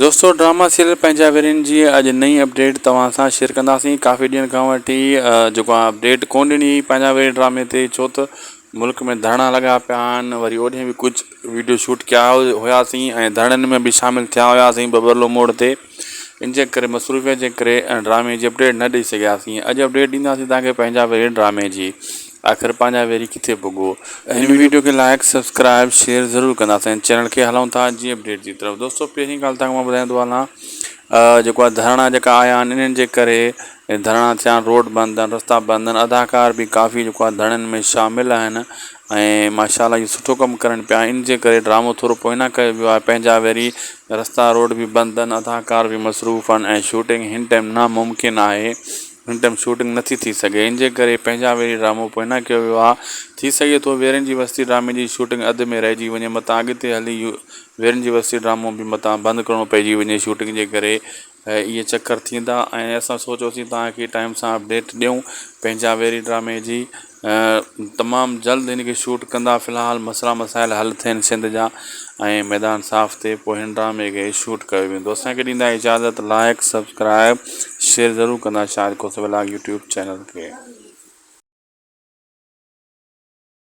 دوستو drama serial پنهنجا ويرين جي اڄ نئين اپڊيٽ توهان سان شيئر ڪنداسين ڪافي ڏينهن کان وٺي جيڪو آهي اپڊيٽ ڪون ڏني پنهنجا ويري ڊرامي تي ڇو ته ملڪ ۾ ڌرڻا لڳا پيا آهن وري اوڏي به ڪجهه ويڊيو شوٽ ڪيا هياسين ۽ ڌرڻن ۾ به شامل ٿيا هياسين ٻٻرلو موڙ تي ان جي ڪري مصروفيت جي ڪري ڊرامي جي اپڊيٽ نه ڏئي سگهياسين اڄ اپڊيٽ ڏينداسين توهان کي پنهنجا ويري ڊرامي جي آخر پنهنجا ويري ڪٿي پڳو هن ويڊيو کي لائڪ سبسڪرائب شيئر ضرور ڪندا سائين چينل کي هلون ٿا جي اپڊيٽ جي طرف دوستو پهرين ڳالهه توهان کي مان ٻڌائيندو هلان جيڪو آهي ڌرڻا جيڪا آيا آهن انهن جي ڪري ڌرڻا ٿيا روڊ بند آهن رستا بند آهن اداڪار به ڪافي جيڪو آهي ڌرڻن ۾ شامل آهن ۽ ماشاء الله اهو سٺو ڪم ڪرن پيا ان جي ڪري ڊرامو ٿورو پوئنا ڪيو ويو آهي پنهنجا ويري رستا روڊ به بند آهن اداڪار به مصروف آهن ۽ شوٽنگ هن ٽائيم ناممڪن آهي هن ٽائيم شوٽنگ نٿي ٿي سگهي ان جي ڪري پنهنجا ويري ڊرامو پوئنا ڪيو ويو آهي ٿي سگهي ٿو ويرين جي وستي ڊرامي جي شوٽنگ اڌ ۾ رهجي وڃي متان اڳتي هلي ويرين جي وستي ڊرامو به متان بند ڪرڻو پئجي وڃي شوٽنگ جي ڪري اهي چڪر ٿيندا ۽ اسان سوچيوسين توهان کي ٽائيم سان اپڊيٽ ڏيون پنهنجا ويري ڊرامي جي تمام جلد هن کي شوٽ ڪندا في الحال مسئلا مسائل حل ٿين سنڌ جا ۽ ميدان صاف ٿئي پوء هن ڊرامي کي شوٽ ڪيو ويندو اسان کي ڏيندا اجازت لائڪ سبسڪرائب شيئر ضرور ڪندا Shahid Khoso vlog YouTube channel کي.